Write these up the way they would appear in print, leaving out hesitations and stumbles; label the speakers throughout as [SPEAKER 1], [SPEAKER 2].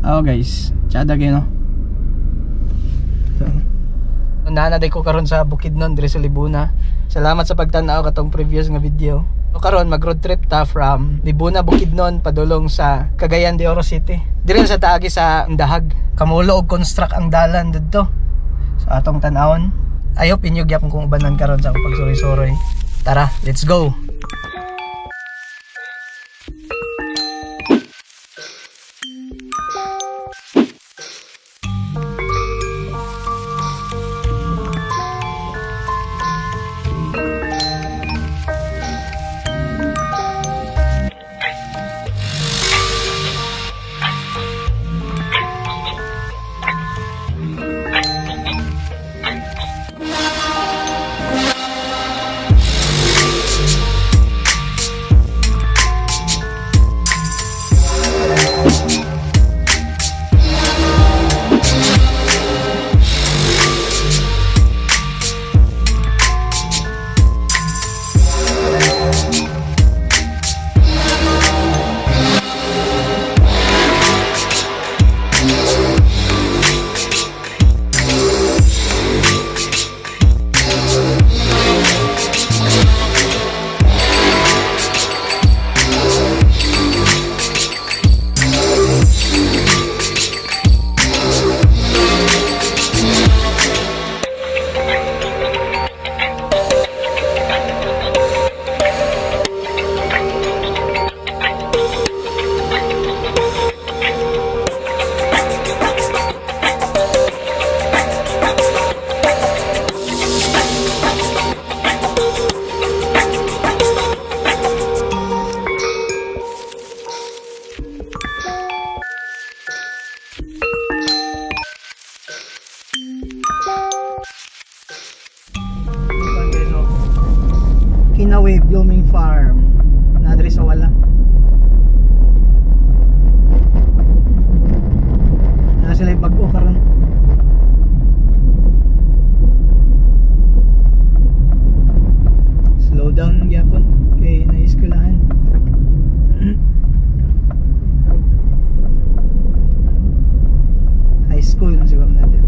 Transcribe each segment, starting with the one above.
[SPEAKER 1] Oh guys, tsada kayo, no? So, naa na ko karon sa Bukidnon diri sa Libuna. Salamat sa pagtan-aw katong previous nga video. So karon mag road trip ta from Libuna, Bukidnon padulong sa Cagayan de Oro City. Diri na sa taagi sa Indahag. Kamulo og construct ang dalan didto. Sa atong tan-awon. I hope inyo gyapon kung ubanan karon sa akong pagsuroy-suroy. Tara, let's go. Kinawe Blooming Farm na diri sa wala. Na sila bag-o karon. Slow down gyapon kay naeskwelahan. High school na siguro natin.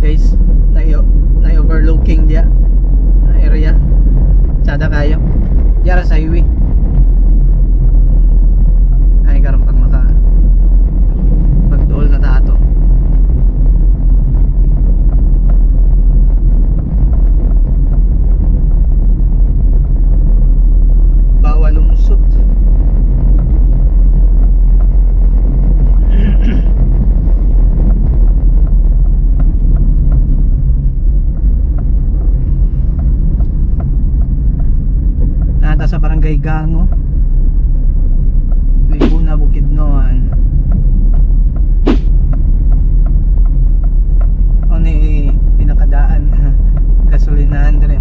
[SPEAKER 1] guys. Na na overlooking diya na area. Tsada kayo. Diya ra sa highway. Ay karon pag maka pagduol na ta ato. Bawal lumusot. Nata sa Barangay Gango, Libuna, Bukidnon. O ni pinakadaan gasolinahan dire.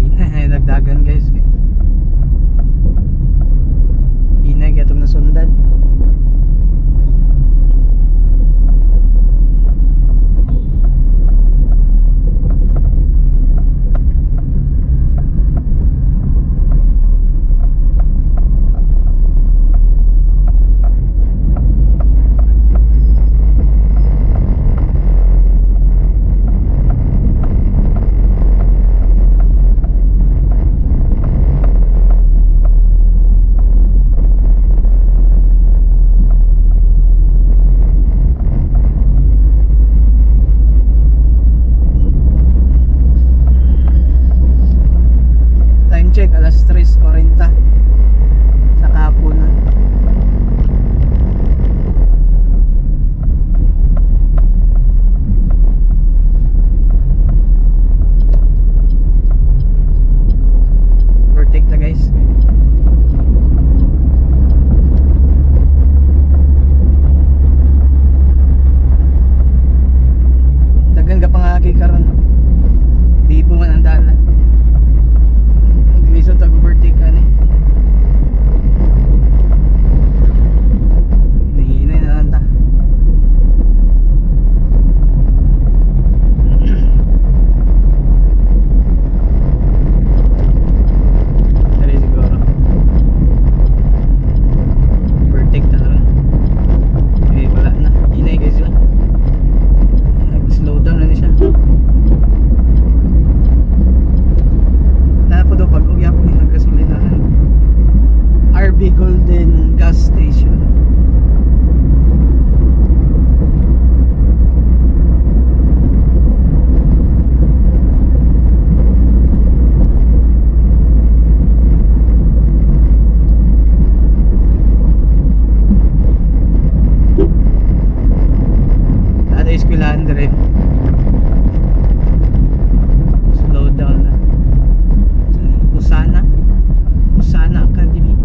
[SPEAKER 1] Inay nagdagan guys. Inay gatong nasundan. Time check, alas 3:40 sa kahaponan. Overtake na guys. Daghan ka pangagi karon. Bibo man ang dalan. Naglisod tag overtake ani. Hinahinay na lang ta. Dali siguro. Overtake ta ron. Eh wala na. Hinay guys sila. Nag-slow down na ni siya. Naa po daw pag-og yapon ni ang gasolinahan. RB Golden Gas Station. Naa eskwelahan dire. Slow down na. Usana. Usana Academy.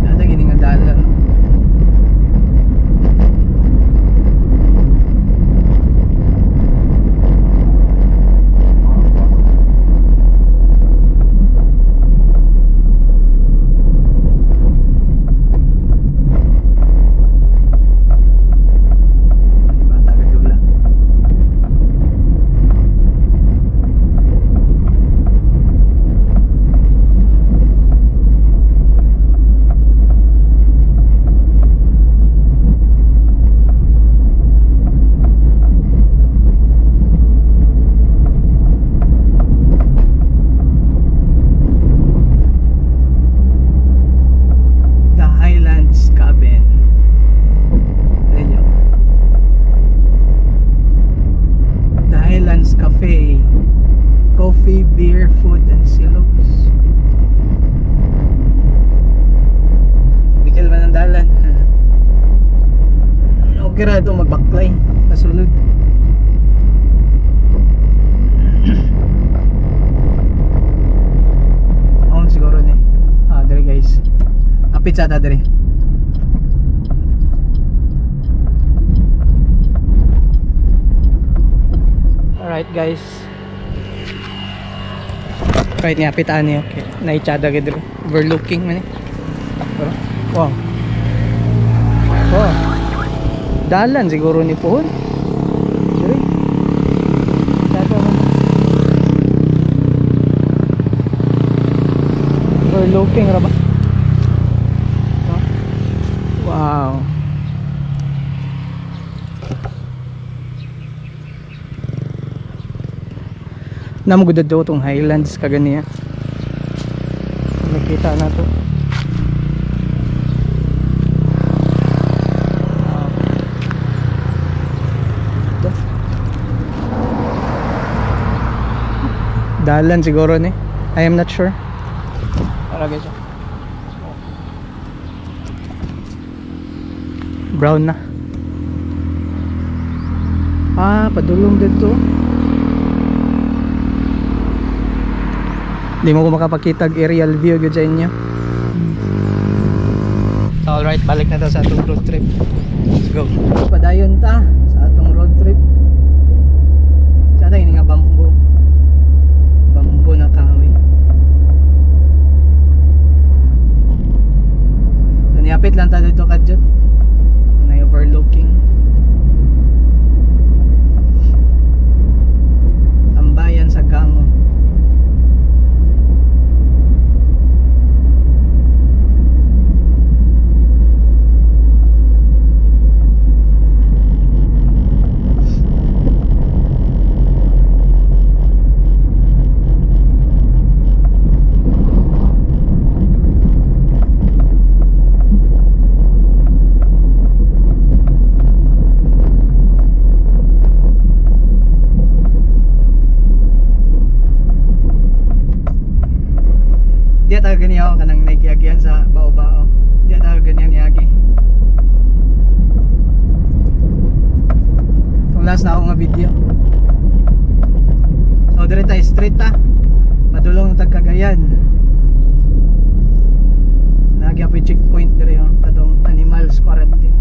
[SPEAKER 1] Nada gini nga dalan. Bata gadula. The Highlands Cabin. Ayun yun. The Highlands Cafe. Coffee, beer, food, and silogs. Bigil man ang dalan. Okay ra ito magbaklay. Kasulod. On siguro ni. Ah, dire guys. Apit sa ta dire. Alright guys. Right, niapit ani, okay. Naitsada gid diri. Overlooking man eh. Pero, wow. Wow. Dalan siguro ni pohon. Diri. Tsada man. Overlooking ra ba? Wow. Namugudad daw itong highlands kaganiya. Nakita na to. Wow. Dalan siguro ni. I am not sure. Para guys. Brown na. Ah, padulong dito. Hindi mo ko makapakita og aerial view gyud sa inyo. So alright, balik na ta sa atong road trip. Let's go. Padayon ta sa atong road trip. Sa atong ini nga bambo. Bambo na kahoy. So niapit lang ta dito kadyot. Na overlooking. Tambayan sa Gango. Di tayo ganyan ako kanang nagiagian sa bao-bao. Di tayo ganyan niagi. Itong last na ako nga video. So dire tayo straight ta. Padulong tag Cagayan. Nagya pa checkpoint dire oh, katong animals quarantine.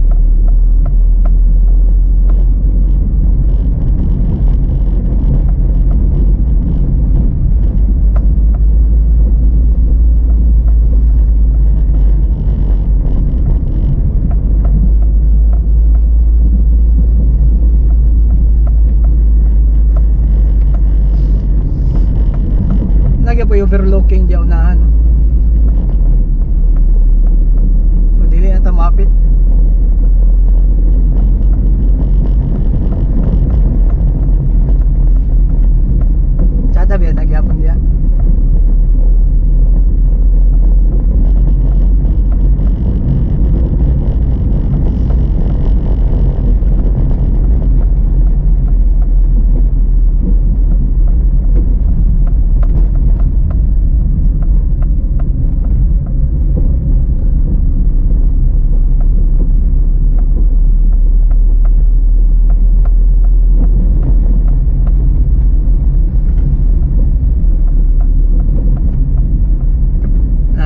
[SPEAKER 1] Lagi po yung overlooking di unahan. So, dili na ta mapit. Tsada ba nagyapon diya?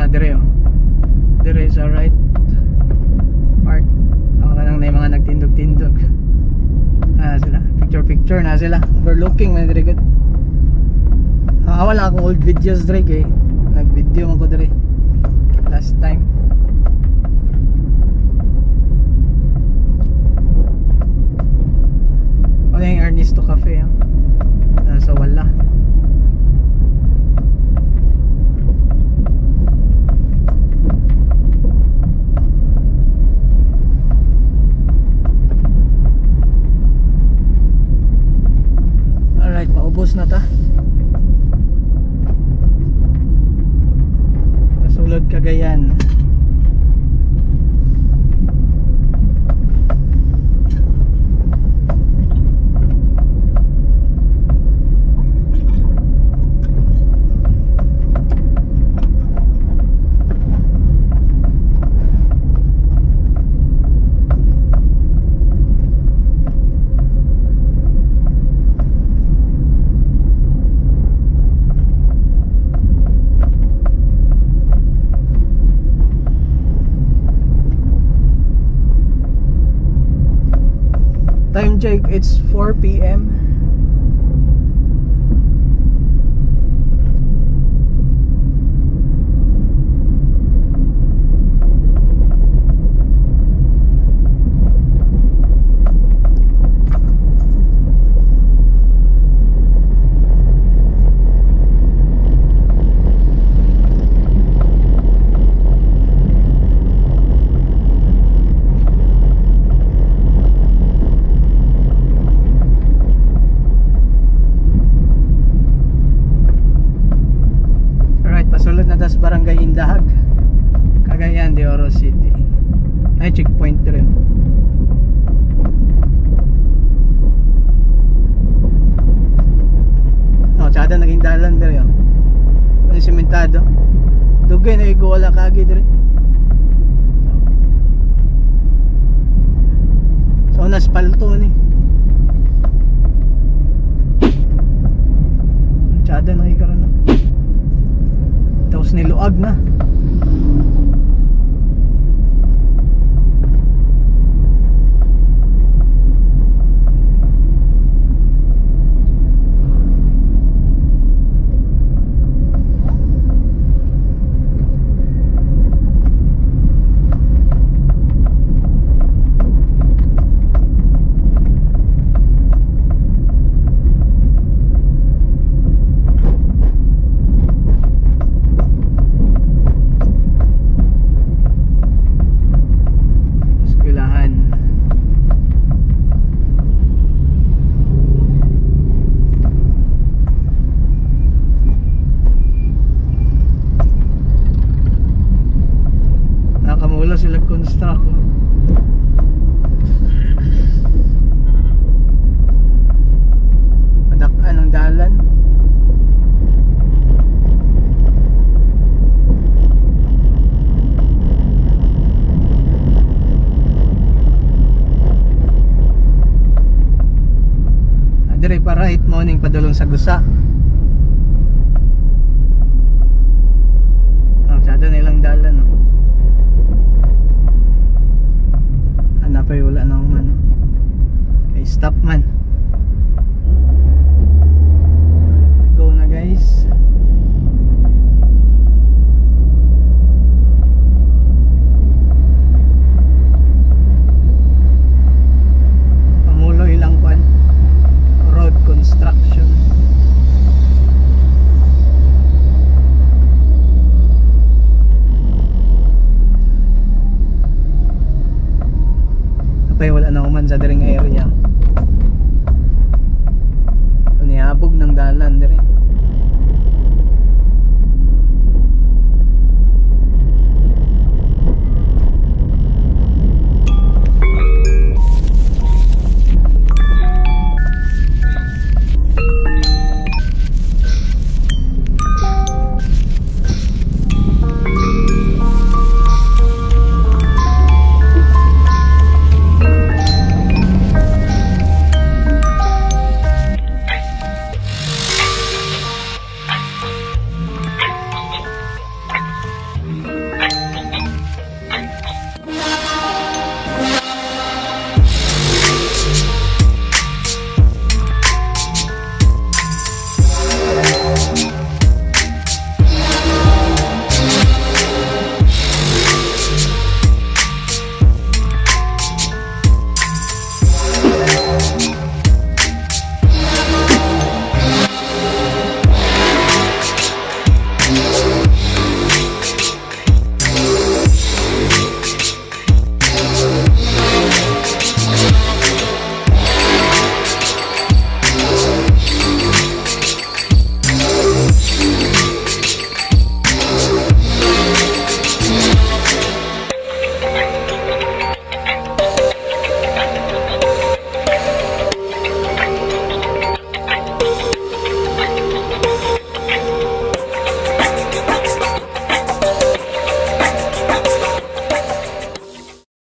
[SPEAKER 1] Dire oh. Dire sa right part. Ako kanang na yung mga nagtindog-tindog. Ah, sila. Picture-picture na sila. Overlooking man dire good. Ah, wala akong old videos dire kay nag-video man ko dire last time. Wala yung Ernesto Cafe oh. Nasa wala. Alright, paubos na ta. Pasulod Cagayan. Time check, it's 4 p.m. Aurora City. Ay, checkpoint rin. Oh, tsada naging dalan diri oh. Ano sementado? Dugay na igo wala kagi diri. So naspalto ni. Tsada na karon. Tapos niluag na. Eskwelahan. Nakamula sila construct. Oh. Padak-an ang dalan. Dire pa right morning padulong sa Gusa. Oh, tsada nilang dalan oh. Ana pa wala na man. Okay, stop man. Go na guys. Pamuloy lang kwan. Road construction. Apay wala na human sa diring area. Nihabog ng dalan dire.